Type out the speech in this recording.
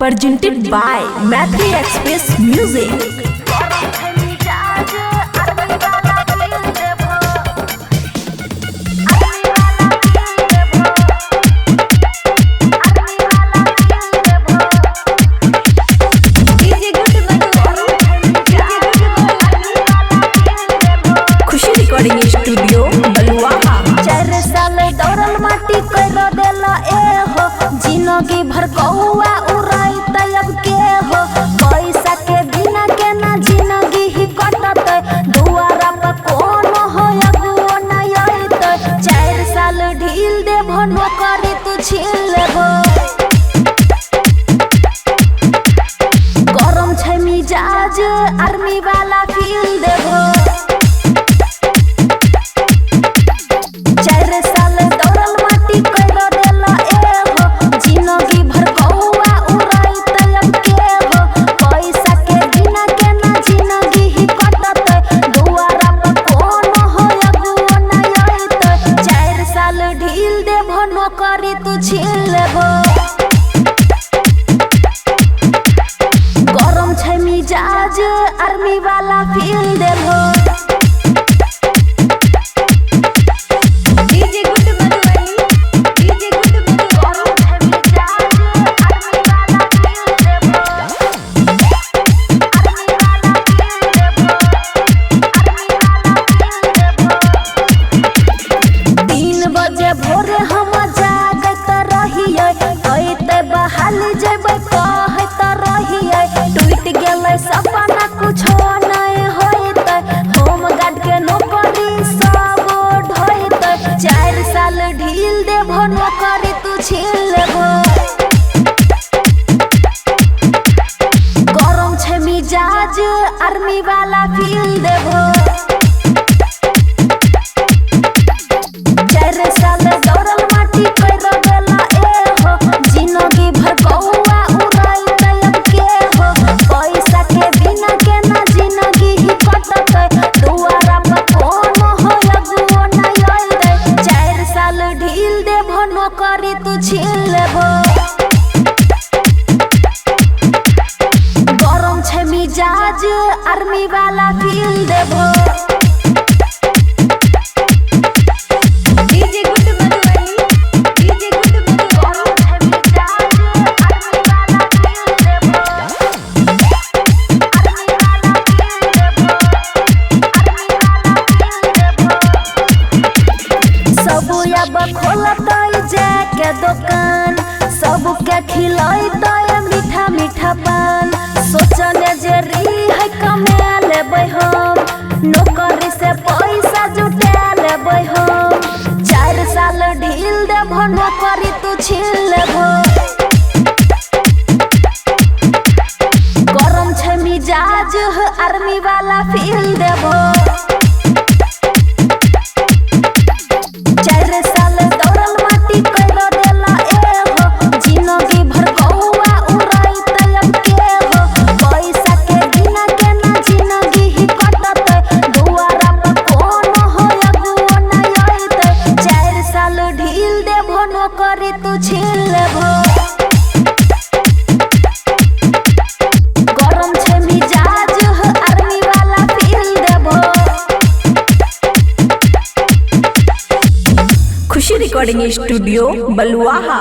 Presented by Maitri Express Music. Khushi recording studio Baluaha. 4 साल दौड़ल माटी कर देला ए हो, जिंदगी भर कौआ उड़ाई तब के हो। पैसा के बिना केना जिंदगी ही कटत, दुआरा पर कोनो हो अगुओ नहीं अइत। 4 साल ढील देबो नौकरी तू छीन लेबो। गरम छै मिजाज आर्मी वाला फील देबो। 4 साल दौड़ल माटी कर देला ए हो, जिंदगी भर कौआ उड़ाई तब के हो। पैसा के बिना केना जिंदगी ही कटत, दुआरा पर कोनो हो अगुओ नहीं अइत। 4 साल ढील देबो नौकरी तू छीन लेबो। गरम छै मिजाज आर्मी वाला फील देबो। 3 बजे भोरे हम जागत रहियै, अइते बहाल जेबै कहैत रहियै। टूटि गेलै सपना कुछो नहि होइतै, होमगार्ड के नौकरी सब ढोइतै। 4 साल ढील देबो नौकरी तू छीन लेबो। गरम छै मिजाज आर्मी वाला फील देबो। 4 साल दौड़ल माटी कर देला ए हो, जिंदगी भर कौआ उड़ाई तब के हो। पैसा के बिना केना जिंदगी ही कटतै, दुआरा पर कोनो हो अगुओ नहीं अइतै। 4 साल ढील देबो नौकरी तू छीन लेबो। गरम छै मिजाज आर्मी वाला फील देबो। सब अब खोलतै जाके दोकान, सबके खिलैतै मीठा मीठा पान। सोचने जे है कमा लेबै हम, नौकरी से पैसा जुटा लेबै हम। 4 साल ढील देबो नौकरी तू छीन लेबो। गरम छै मिजाज आर्मी वाला फील देबो। 4 साल दौड़ल माटी कर देला ए हो, जिंदगी भर कौआ उड़ाई तब के हो। पैसा के बिना केना जिंदगी ही कटतै, दुआरा पर कोनो हो अगुओ नहीं अइतै। 4 साल ढील देबो नौकरी तू छीन लेबो। गरम छै मिजाज आर्मी वाला फील देबो। खुशी रिकॉर्डिंग स्टूडियो बलुआहा।